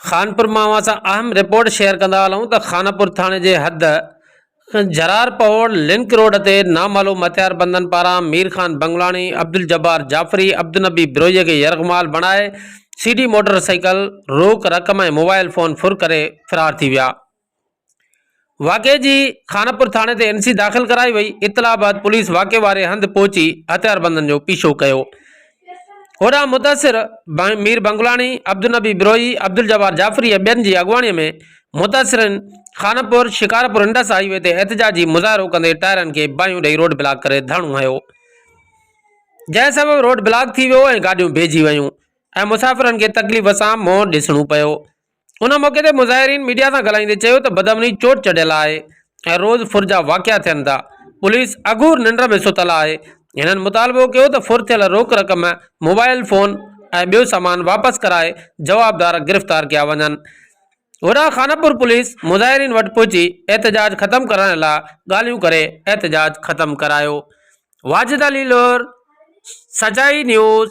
خانپور مان اوهان سان اهم رپورٽ شيئر ڪندا هلون ته خانپور ٿاڻي جي حد جرار پهوڙ لنڪ روڊ تي نامعلوم هٿياربندن پاران مير خان بنگلاڻي، عبدالجبار جعفري، عبدالنبي بروهي کي يرغمال بڻائي سي ڊي موٽر سائيڪل، روڪ رقم ۽ موبائل فون ڦر ڪري فرار ٿي ويا. واقعي جي خانپور ٿاڻي تي اين سي داخل ڪرائي وئي، اطلاع بعد پوليس واقعي واري هنڌ پهچي هٿياربندن جو پيڇو ڪيو. هوڏانهن متاثر مير بنگلاڻي، عبدالنبي بروهي، عبدالجبار جعفري ۽ ٻين جي اڳواڻي ۾ متاثرين خانپور شڪارپور انڊس هائي وي تي احتجاجي مظاهرو ڪندي ٽائرن کي باهيون ڏئي روڊ بلاڪ ڪري ڌرڻو هنيو، جنهن سبب روڊ بلاڪ ٿي ويو ۽ گاڏيون بيهجي ويون ۽ مسافرن کي تڪليف سان منهن ڏسڻو پيو. ان موقعي تي مظاهرين ميڊيا سان ڳالهائيندي چيو ته بدامني چوٽ چڙهيل آهي ۽ روز ڦر جا واقعا ٿين ٿا، پوليس اگهور ننڊ ۾ ستل آهي. هنن مطالبو ڪيو ته ڦر ٿيل روڪ رقم، موبائل فون ۽ ٻيو سامان واپس ڪرائي جوابدار گرفتار ڪيا وڃن. هوڏانهن خانپور پوليس مظاهرين وٽ پهچي احتجاج ختم ڪرائڻ لاء ڳالهيون ڪري احتجاج ختم ڪرايو. واجد علي لوهر، سچائي نيوز.